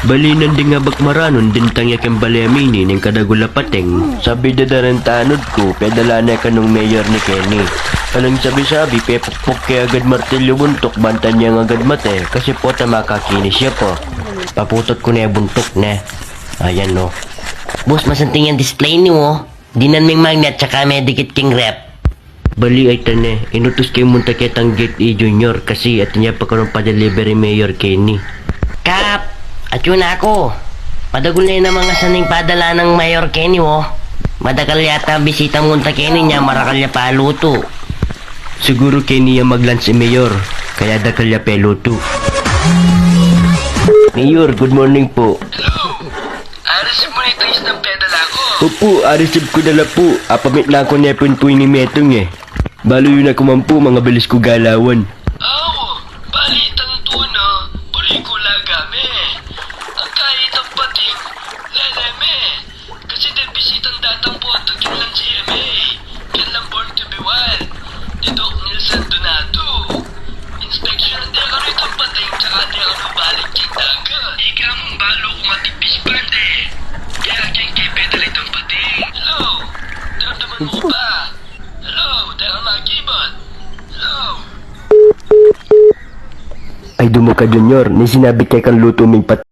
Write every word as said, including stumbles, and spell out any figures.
Bali nandin abak maranun, dintang ya keng bale mi ini ning kadagul a pating. Sabi da, darantanud ku, pedala ne kanung mayor ni keni. Alang sabi-sabi, pepukpuk ke agad martilyu buntuk, bantang yang agad mate, kasi pota makakinis ya pa. Paputut ku ne buntuk ne. Ayan, no. Boss, masanting yang display niyu, o. Dinan ming magnet, tsaka medikit king ref. Bali, ayta ne, inutus ke munta ketang gate i Junior, kasi atin ya pa kanung pa-delivery mayor keni. Kap! Atyu na ku. Padagul ne namang asan ing padala nang mayor keni, o. Madakal yata bisita munta keni, nya marakal ya palutu. Siguru keni ya mag-lunch i mayor, kaya dakal ya pelutu. Mayor, good morning po. Hello! A-receive mu ne itang isnang pedala ku? Opu, a-receive ku na la pu. Apamit na ku ne pin pu ini metung e. Balu yu na ku man pu, mangabilis ku galawan. Aw, bali itang tuna, buri ku la game. Ang kaya itang pating, lele me. Kasi deng bisitang datang pu, tukin lang G M A. Keng lang Born to be Wild, ni Doc Nelson Donato. Inspeksyonan de kanu itang pating, tsaka de kanu balik king dagat. Ika mung balu kung ating fish pond e. Kaya keng kepe dala itang pating. Hello? Daramdaman mu ku pa? Hello? Dala magibat? Hello? Ay, dumu ka, Junior. Ni sinabi ke kang lutu ming pat-